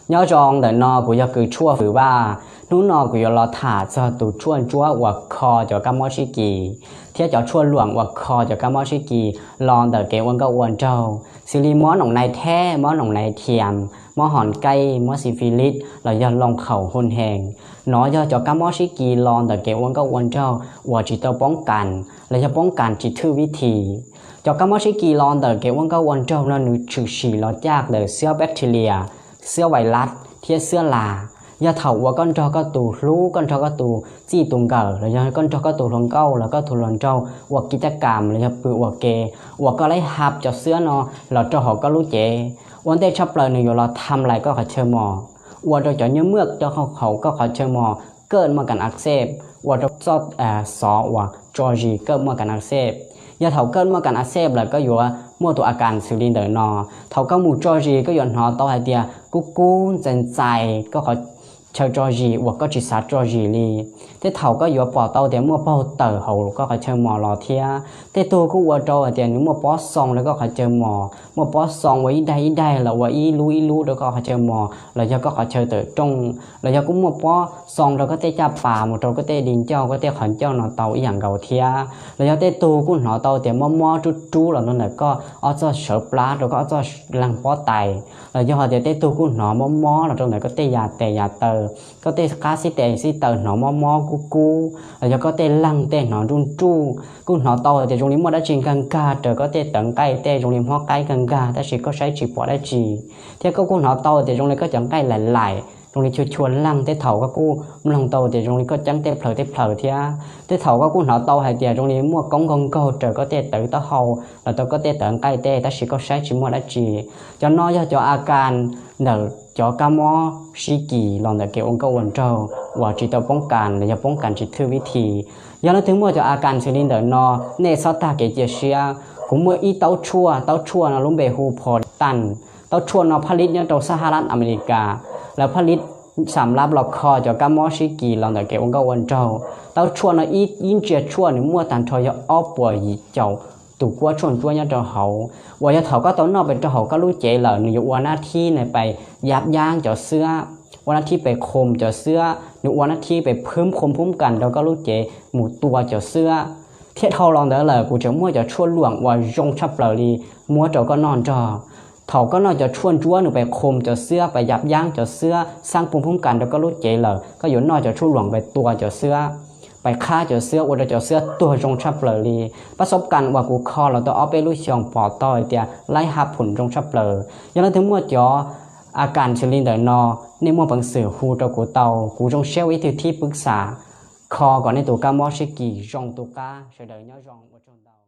Nyob zoo, ntawm no kuv yog kws tshuaj Fwm Vaj. Hnub no kuv yuav los tham txog tus tshuaj ntsuab uas kho cov kab mob sib kis thiab cov tshuaj luam uas kho cov kab mob sib kis los ntawm kev ua nkauj ua nraug, xws li mob noom nai theb, mob noom nai thiam, mob hom kaij, mob xi fi lis los yog loo khaum hun hees. Nov yog cov kab mob sib kis los ntawm kev ua nkauj ua nraug uas tsis tau poob kas los yog poob kas tsis thwj vib thi. Cov kab mob sib kis los ntawm kev ua nkauj ua nraug no nws tshwm sim los caj ntawm xiab bacteria, xiab vais las thiab xiab las. Yog thaum uas koj nrog koj tus hlub, koj nrog koj tus txij tus nkawm los yog koj nrog koj tus hluas nkauj los koj tus hluas nraug ua kiv caj kam los yog pw ua ke, uas koj laib hab cov xiab no los rau hauv koj lub cev, ua ntej tshaj plaws nws yuav los tham lais koj qhov chaw mos, ua rau cov nyuaj muaj rau hauv koj qhov chaw mos kaj muaj kas a xej, ua rau txoj xov uas tso zis kaj muaj kas a xej. Yog thaum kaj muaj kas a xej lawm koj yuav muaj tus a kas xws li ntawm no. Thaum koj mus tso zis koj yuav hnov tau hais tias kub kub ntxais ntxais koj qhov chaw tso zis uas koj tsis xav tso zis li. Tej thaum koj yuav pom tau tias muaj paug tawm hauv koj qhov chaw mos los thiab. Tej tug kuj ua rau hais tias nws muaj pob xoo rau koj qhov chaw mos, muaj pob xoo ua ib daig ib daig los ua ib lub ib lub rau koj qhov chaw mos los yog koj qhov chaw tawm rooj, los yog kuj muaj pob xoo rau koj tej caj pas mus rau koj tej di ncauj, koj tej qhov ncauj no tau ib yam nkaus thiab. Los yog tej tug kuj hnov tau tias mob mob rub rub los rau ntawm koj ob txoj sawv plab, rau koj ob txoj leeg pob tais. Los yog hais tias tej tug kuj hnov mob mob los rau ntawm koj tej yam tes yam taw, koj tej qab xib tes xib taw hnov mob mob kub kub, los yog koj tej leeg tej hnov nruj nruj, kuj hnov tau tias zoo li muaj dab tsi nkag nkag raws koj tej tawv nqaij tej, zoo li hmob qaib nkag nkag tab sis koj saib tsis pom dab tsi. Thiab koj kuj hnov tau tias zoo li koj cov nqaij laim laim, zoo li chua chua leeg. Tej thaum koj kuj mloog tau tias zoo li koj ceeb tej plhaws tej plhaws thiab. Tej thaum koj kuj hnov tau hais tias zoo li muaj koob nkaug nkaug raws koj tej tawv taub hau los rau koj tej tawv nqaij tej tab sis koj saib tsis muaj dab tsi. Cov no yog cov a kas ntawm cov kab mob sib kis los ntawm kev ua nkauj ua nraug uas tsis tau poob kas los yog poob kas tsis thwj vib thi. Yog leej twg muaj cov a kas xws li ntawm no, nej txhob tag kev cia siab. Kuv muaj ib taub tshuaj, taub tshuaj no lub npe hu Protann. Taub tshuaj no phaj lib nyob rau sab Hab Lab Amelikas, lawv phaj lib xam lab los kho cov kab mob sib kis los ntawm kev ua nkauj ua nraug. Taub tshuaj no ib ib ntsia tshuaj nws muaj tag nrho yog ob puas yim caum tus kuab tshuaj ntsuab nyob rau hauv, uas yog thaum koj tau noj pes rau hauv koj lub cev lawm nws yuav ua nab thib na pes yab yaab cov xwab, ua nab thib pes khom cov xwab, nws ua nab thib pes phwb khom phub kas rau koj lub cev mus tua cov xwab. Thiab dhau los ntawd lawm kuv tseem muaj cov tshuaj luam uas zoo tshaj plaws li muab rau koj noj nrog. Thaum koj noj cov tshuaj ntsuab nws pes khom cov xwab, pes yab yaab cov xwab, xab phum phub kas rau koj lub cev lawm, koj yuav noj cov tshuaj luam pes tua cov xwab, pes qhab cov xwab, ua rau cov xwab tuag zoo tshaj plaws li. Pab xob kas uas kuv kho los tau ob peb lub xyoos pom tau hais tias laib hab phum zoo tshaj plaws. Yog leej twg muaj cov a kas xws li ntawm no, nej muaj peev xwm hu rau kuv tau, kuv zoo siab ua ib tug thib pwb xam kho kom nej tus kab mob sib kis zoo tu qab. Sawv daws nyob zoo, ua tsaug ntau.